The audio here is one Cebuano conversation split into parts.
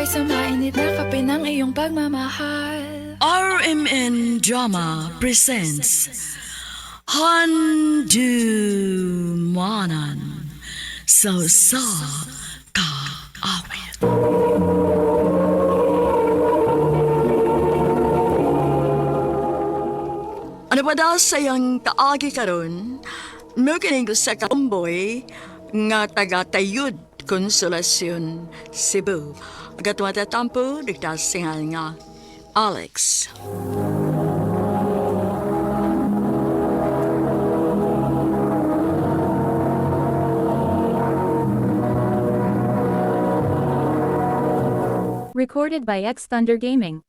Kaysa mainit na kape ng iyong pagmamahal. RMN Drama presents Handumanan sa sa kaawit. Ano pa daw sa iyang kaagi karon? Mukining ko sa kaumboy nga taga Tayud, Consolacion, Cebu. Agatwa tatampo, nagtasingal nga Alex. Recorded by X Thunder Gaming.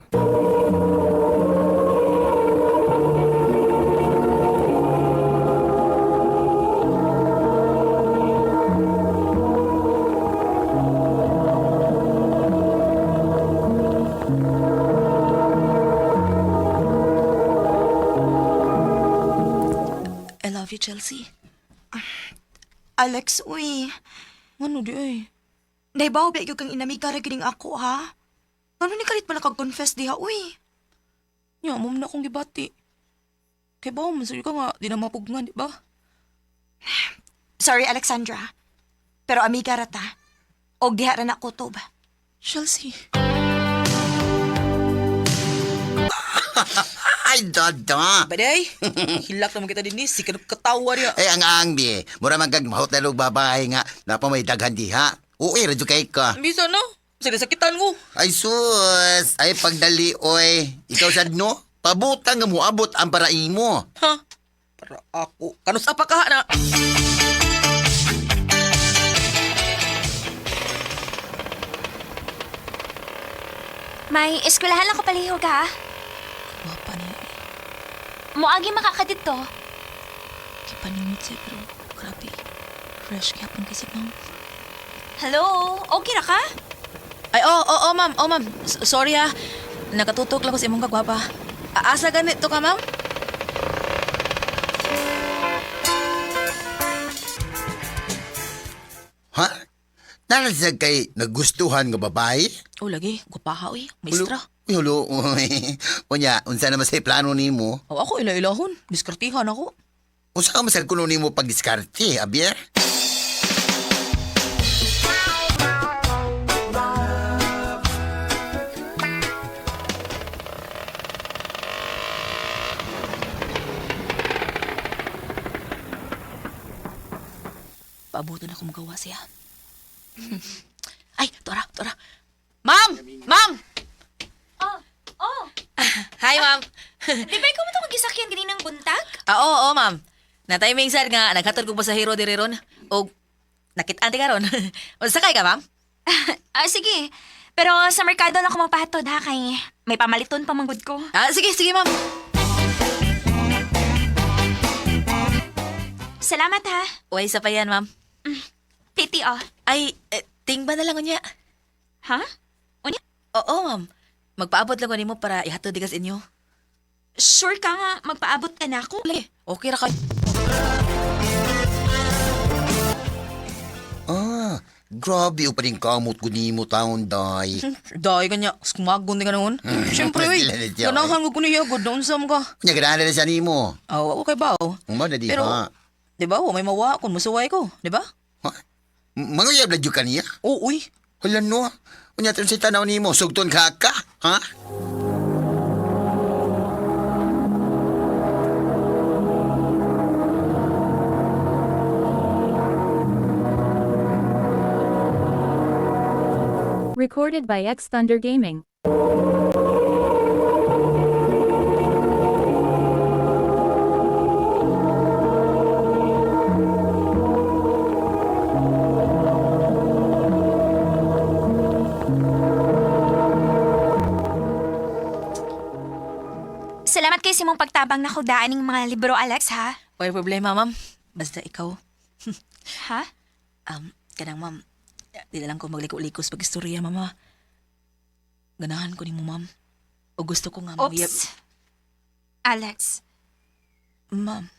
I love you, Chelsea. Alex, uy. Ano di ay? Naibaw ba kang inamiga ra gining ako, ha? Ano ni kalit man nakag-confess diha, uy? Nya, mo na akong gibati. Kay bawo man sa'yo ka nga, di na mapugnan, di ba? Sorry, Alexandra. Pero amiga ra ta. Og diha ra na kutob. Chelsea. Ay, dada. Baday, hilak naman kita din si kanang katawa niya. Ay, ang angbi. Mura man kag mahot na babae nga. Napa may daghan diha. Uy, radyo kay ka. Bisa na, sinasakitan ko. Ay, sus. Ay, pagdali, oy. Ikaw sad no? Pabutang nga moabot ang paraing mo. Ha? Para ako. Kanus apa ka na? May eskwelahan lang ko palihog ha. Wapa niya. Moagi makakadito. Kipaningit siya pero grabe. Fresh kaya pun kasi ma'am. Hello? Okay ra ka? Ay, oh, oh, oh, ma'am. Oh, ma'am. Sorry ah. Nakatutok lang ko sa imong kagwapa. Asa ganito ka, ma'am? Ha? Nalasag kay nagustuhan nga babae? Oh, lagi. Gwapaha, uy. Maestra. Uy, hulo. Uy. Unya, unsa naman sa plano nimo? Oh, ako ila-ilahon. Diskartihan ako. Unsa ka masal kuno nimo pagdiskarte, Abier? Paabutan ako magawa siya. Ay, tora, tora. Ma'am! Ma'am! Oh, oh. Hi, ma'am. Di ba ikaw mo itong gisakyan ganinang buntag? Ah, oo, oo, ma'am. Na-timing sir nga, naghatod kong pasahero diri ron. Og nakit-an ti karon. Sakay ka, ma'am? Ah, sige. Pero sa merkado lang ako magpahatod ha kay may pamaliton pa manggod ko. Ah, sige, sige, ma'am. Salamat ha. Uy, isa pa yan, ma'am. Titi oh. Ay, eh, tingba na lang unya. Ha? Unya? Oo, ma'am. Magpaabot lang ko nimo para ihatod di ka sa inyo. Sure ka nga magpaabot ka na ako? Lagi, okay ra ka. Ah, grabe o pa rin kamot ko nimo taon, day. Dahil kanya, skumagon di ka noon. Siyempre, uy, Sila na siya, ganahan ko niya, good noon sa mga. Unya, ganahan na siya nimo. Oh, okay ba, oh? Uma na di Pero, ha. di ba, oh, may mawa kung musuway ko, di ba? Ha? Manguyab na jud ka niya? Oo, uy. Hala no. Unya tun sa tanaw nimo, sugton ka ka, ha? Recorded by X Thunder Gaming. Salamat kay simong pagtabang na daan ning mga libro, Alex, ha? Way problema, ma'am. Basta ikaw. Ha? Kanang ma'am, di na lang ko magliko-likos pag istorya, mama. Ganahan ko nimo, ma'am. O gusto ko nga manguyab. Oops. Alex. Ma'am,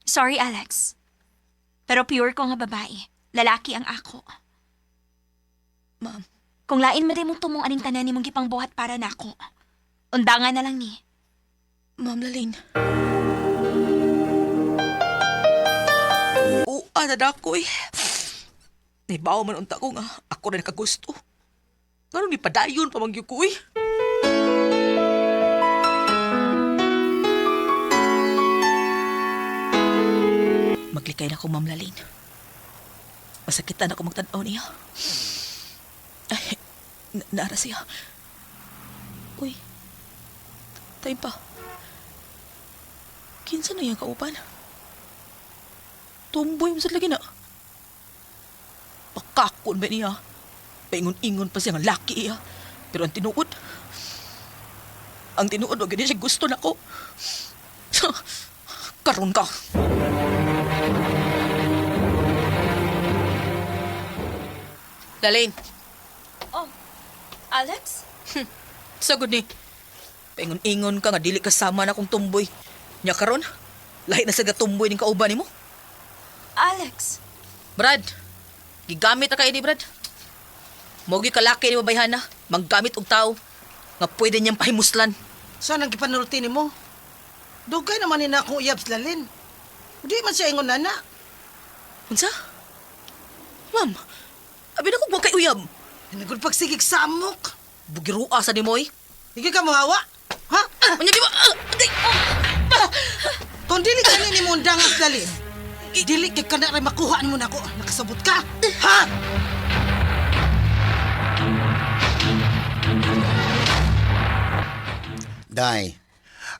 Sorry, Alex. Pero pure ko nga babae. Lalaki ang ako. Ma'am. Kung lain man mong tumong aning tanan nimong gipangbuhat para nako. Undangan na lang ni. Ma'am Lalane. Oo, na ko eh. Naibaw man unta ko nga. Ako rin nakagusto. Ngano ni padayon pa magyud ko eh. Maglikay na ko, Ma'am Lalane. Masakitan ako magtanaw niya. Ay, naara siya. Uy, time pa. Kinsa na yung kauban? Tumboy mo sa lagi na. Pakakon ba niya? Paingon-ingon pa siya nga laki iya. Pero ang tinuod, wag niya siya gusto na ko. Karon ka. Lalaine, Oh, Alex? sagod ni. Paingon-ingon ka nga dili kasama na kong tumboy. Nya karon, lahi na sa tumboy ning kauban nimo. Alex? Brad, gigamit na kayo ni Brad. Mogi kalaki ni mabayhana, maggamit og tao nga pwede niyang pahimuslan. Saan ang gipanulti nimo? Dugay naman ni na akong uyab sa lalin. Di man siya ingon nana. Unsa? Ma'am, abi na kog wa kay uyab. Nagod pagsigig samok. Bugirua sa nimoy. Hindi ka mohawa. Ha? Unya di ba? Ah, agay! Ah! Kung dili ka ni mo undang ang lalin, dili kay ka na rin makuha nimo nako. Nakasabot ka. Ha? Day,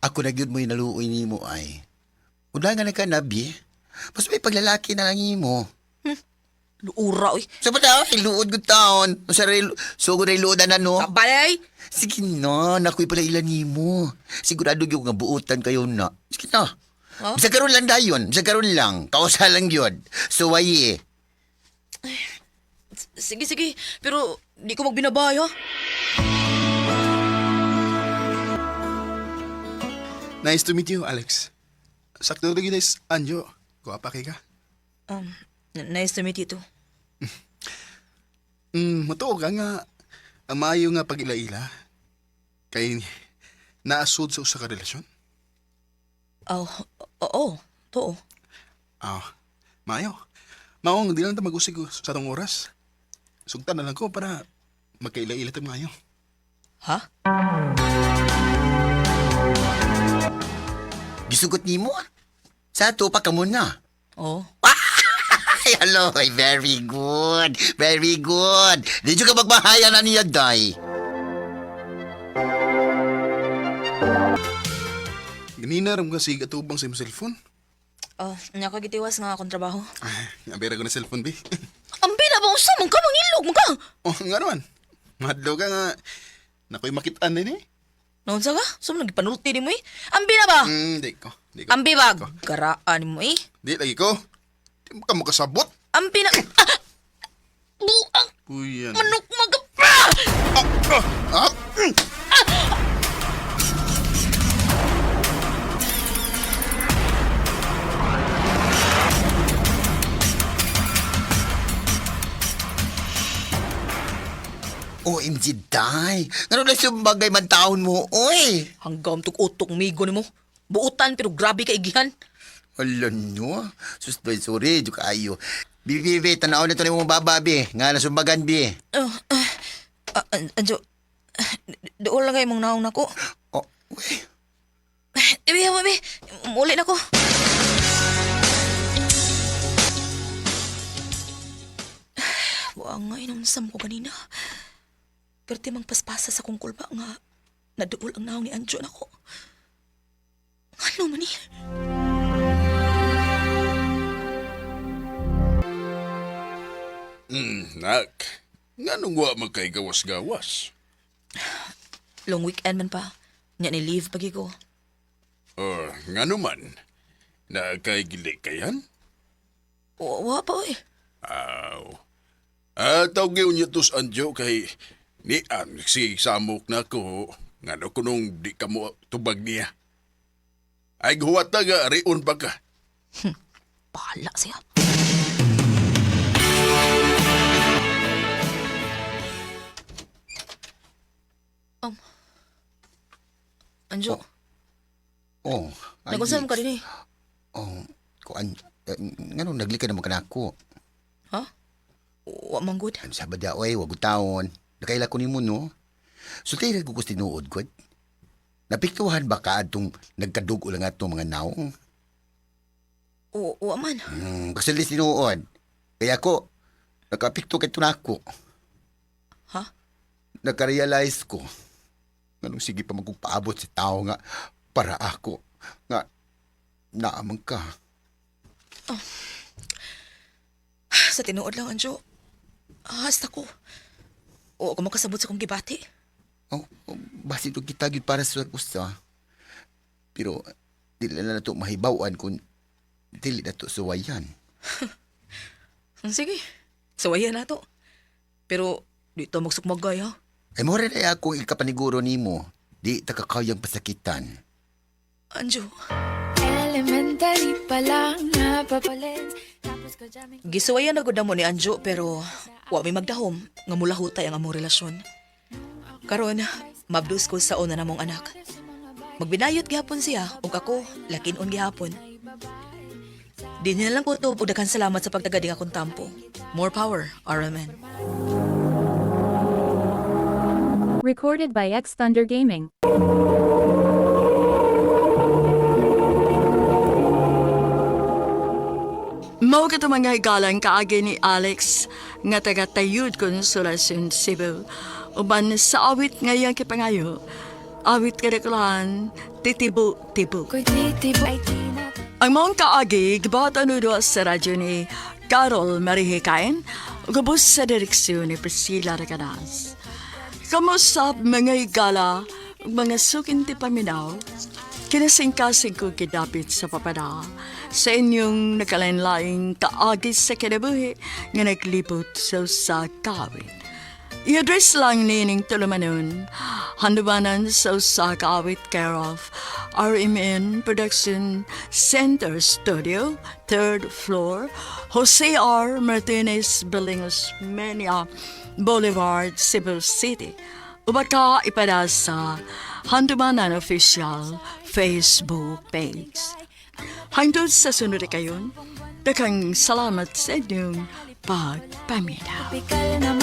ako na gyud mo'y naluoy nimo ay. Undangan na ka nabi. Mas may paglalaki na lang nimo. Luura oy. Sa pa daw, luod gud taon. Sa rel sugod ray luod na no. Kabalay. Sige na, nakoy pala ilan nimo. Sigurado gyud nga buotan kayo na. Sige na. Oh? Bisa karon lang dayon, bisa karon lang. Kausa lang gyud. Suwayi. Sige sige, pero di ko magbinabay ha. Nice to meet you, Alex. Sakto lagi guys, Anjo. Guwapa kay ka. Nice to meet you too. Matuo ka nga ang maayo nga pag-ila-ila kay naasud sa usa ka relasyon. Oh, oo, too. Ah, maayo. Maong di lang ta mag-usig sa atong oras. Sugtan na lang ko para magkaila-ila ta maayo. Ha? Gisugot nimo ah. Sa ato pa kamo na. Oh. Ay, hello. Ay, very good. Very good. Di jud ka magmahaya na niya, day. Ganina ram ka sig atubang sa imong cellphone. Oh, nya ko gitiwas nga akong trabaho. Ay, abera ko na cellphone bi. Ambi na ba unsa man ka mangilog man ka? Oh, nga naman. Madlo ka nga. Nakoy makitaan din eh. Naunsa ka? Sum nagipanulti nimo eh. Ambi na ba? Di ko. Di ko. Ambi ba? Garaan mo eh. Di lagi ko. Di mo ka makasabot. Ambi na. Ah! Buang Puyan. manok maga. Ah! Ah! Mm. OMG, day. Ngano lang sumbagay man taon mo, oy. Hanggang tug utok migo nimo. Buutan pero grabe ka igihan. Ala no. Sus, day, sorry. Di kaayo. Bi, bi, bi, tanaw na to ni mong baba, bi. Nga nasumbagan, bi. Oh, anjo. Dool lang kay mong naong nako. Oh, uy. Ibi, ibi. Muli na ko. Wa nga inumsam ko ganina. Perti mang paspasa sa kong kulba nga naduol ang naong ni Anjo nako. Ano man ni? Nak. Nganong wa man kay gawas-gawas? Long weekend man pa. Nya ni leave pagi ko. Oh, ngano man. Na kay gili kayan? Wa pa oy. Aw. Ah, tawag niya tos anjo kay ni an si samok na ko. Ngano kunong di ka mo tubag niya. Ay guwat ta ga rion pa ka. Bahala siya. Anjo, Oh, ay, nagunsa mo ka din eh. Oh, kuan ngano naglika na mo kanako. Ha? Wa man gud. Ano sa bada oy, wag taon. Nakaila ko nimo no. So tayo ko tinuod ko. Napiktuhan ba ka atong nagkadugo lang atong mga naong? Wa man. Kasi di tinuod. Kaya ako, nakapikto kay tunako. Ha? Nakarealize ko. Nganong sige pa magpaabot sa tao nga para ako nga naamang ka. Sa tinuod lang, Anjo. Hasta ko. O ako makasabot sa kong gibati. Oh, oh, basi to kita gyud para sa usa. Pero dili na nato mahibaw-an kung dili na to suwayan. Sige, sawayan na to. Pero dito magsukmagay ha. Ay mo rin ay akong ikapaniguro nimo. Di ta kakayang pasakitan. Anjo. Elementary pa lang napapalit. Tapos ko jamming. Gisuwayan na gud mo ni Anjo pero wa may magdahom nga mulahutay ang among relasyon. Karon, mabdus ko sa una namong anak. Magbinayot gihapon siya ug ako lakinon gihapon. Di niya lang ko to ug daghan salamat sa pagtagading akong tampo. More power, RMN. Recorded by X Thunder Gaming. Mao kato mga higalang kaagi ni Alex nga taga Tayud Consolacion, Cebu. Uban sa awit ngayang kipangayo. Awit kadakulahan, titibo-tibo. Ko'y titibo ay tinat. Ang maong kaagi, gibuhat anudo sa radyo ni Carol Marihikain, gubos sa direksyon ni Priscilla Recanas. Kamusap mga higala, ug mga sukinti paminaw, kinasingkasing ko gidapit sa papada sa inyong nakalain-laing kaagi sa kinabuhi nga naglibot sa usa ka awit. I-address lang nining tulumanon, handumanan sa usa ka awit care of RMN Production Center Studio, third floor, Jose R. Martinez Building, Osmeña Boulevard, Cebu City. Ubaka ipada sa Handumanan Official Facebook page. Hangtod sa sunod kayon, daghang salamat sa inyong pagpaminaw. Tipikal na.